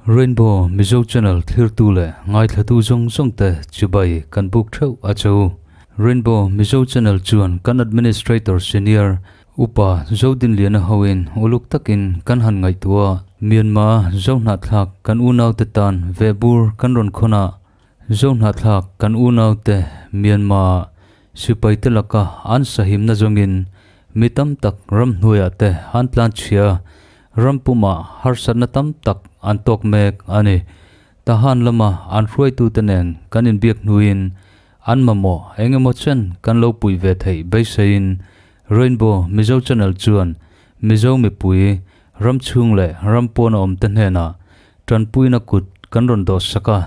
Rainbow Mizo Channel thlirtu leh ngaithlatu zawng zawng te chibai kan buk theuh a che u. Rainbow Mizo Channel chuan kan Administrator Senior Upa Zodinliana hoin uluk takin kan han ngaihtuah a, Myanmar Zohnahthlak kan unaute tan vehbur kan rawn khawn a, Zohnahthlak kan unaute Myanmar-ah sipaite laka an sahimna zawngin mi tam tak ramhnuaiah te an tlan chhia, ram pumah harsatna tam tak an tawk mek a ni. Tahan lama an hruaitute nen kan inbiak hnuin an mamawh eng emaw chen kan lo puih ve theih beiseiin Rainbow Mizo Channel chuan Mizo mipui ram chhung leh ram pawna awmte hnenah tanpuina kut kan rawn dawhsak a,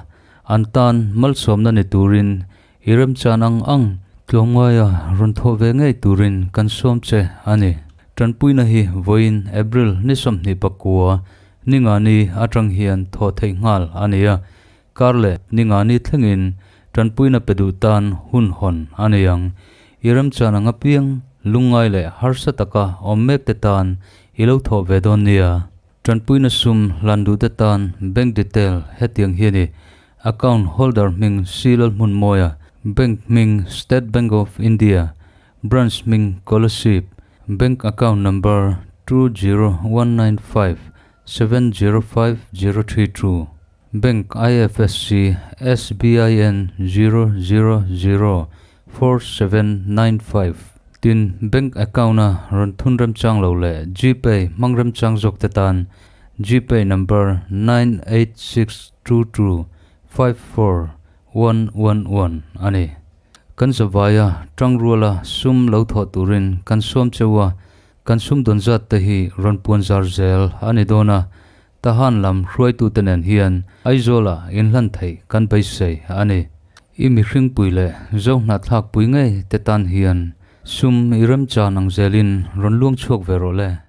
an tan malsawmna ni turin i remchan ang ang tlawmngaia rawn thawh ve ngei turin kan sawm che a ni. Tanpuina hi vawiin April ni 29 ningani atang hian thawh theih nghal a ni a, kar leh ningani thlengin tanpuina pe duh tan hun hawn a ni ang. I remchan ang apiang lungngai leh harsa taka awm mek te tan i lo thawh ve dawn nia. Tanpuina sum hlan duh te tan bank detail hetiang hi a ni, Account holder hming Silal Hmunmawia, Bank hming State Bank of India, Branch hming Kolasib, Bank account number 20195705032. Bank IFSC SBIN 0004795 Tin, bank account-a rawn thun remchang lo leh GPay hmang remchang zawk te tan GPay number 9862254111 a ni. Kan zavaia tangruala sum lo thawh turin kan sawm cheu a, kan sumdawn zat te hi rawn puan zar zel a ni dawn a, Tahan lam hruaitute nen hian Aizawla inhlan theih kan beisei a ni. I mihringpui leh Zohnahthlakpui ngei te tan hian sum i remchan ang zelin rawn luang chhuak ve rawh le.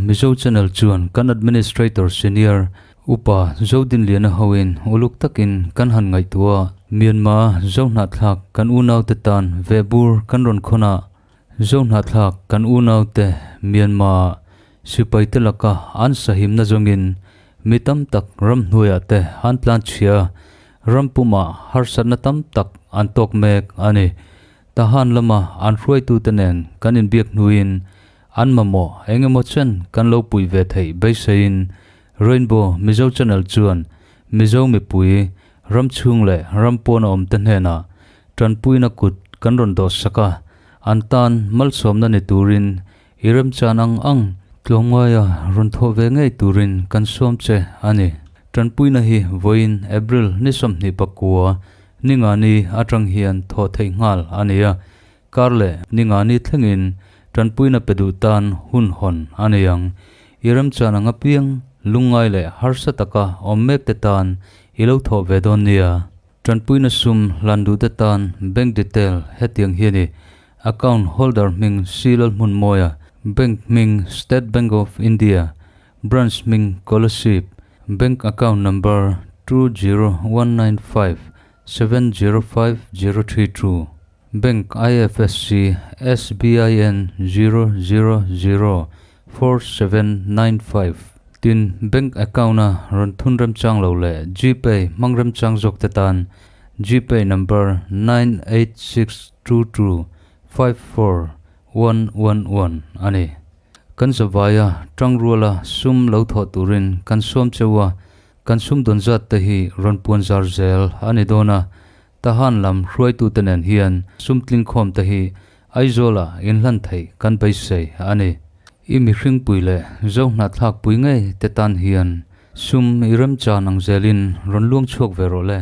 Mizo Channel chuan kan Administrator Senior Upa Zodinliana hoin uluk takin kan han ngaihtuah a, Myanmar Zohnahthlak kan unaute tan vehbur kan rawn khawn a, Zohnahthlak kan unaute Myanmar sipaite laka an sahimna zawngin mi tam tak ramhnuaiah te an tlan chhia, ram pumah harsatna tam tak an tawk mek a ni. Tahan lama an hruaitute nen kan inbiak hnuin an mamawh eng emaw chen kan lo puih ve theih beiseiin Rainbow Mizo Channel chuan Mizo mipui ram chhung leh ram pawna awmte hnenah tanpuina kut kan rawn dawhsak a, an tan malsawmna ni turin i remchan ang ang tlawmngaia rawn thawh ve ngei turin kan sawm che a ni. Tanpuina hi vawiin April ni 29 ningani atang hian thawh theih nghal a ni a, Kar leh ningani thlengin tanpuina pe duh tan hun hawn a nei ang. I remchan ang apiang lungngai leh harsa taka awm mek te tan i lo thawh ve dawn nia. Tanpuina sum hlan duh te tan bank detail hetiang hi a ni, Account holder hming C Lalhmunmawia, Bank hming State Bank of India, Branch hming Kolasib, Bank account number 20195705032. Bank IFSC SBIN 0004795 Tin, bank account-a rawn thun remchang lo leh GPay hmang remchang zawk te tan GPay number 9862254111 a ni. Kan zavaia tangruala sum lo thawh turin kan sawm cheu a, kan sum dawn zat te hi rawn puan zar zel a ni dawn a, Tahan lam hruaitute nen hian sum tlingkhawm te hi Aizawla inhlan theih kan beisei a ni. I mihringpui leh Zohnahthlakpui ngei te tan hian sum i remchan ang zelin rawn luang chhuak ve rawh le.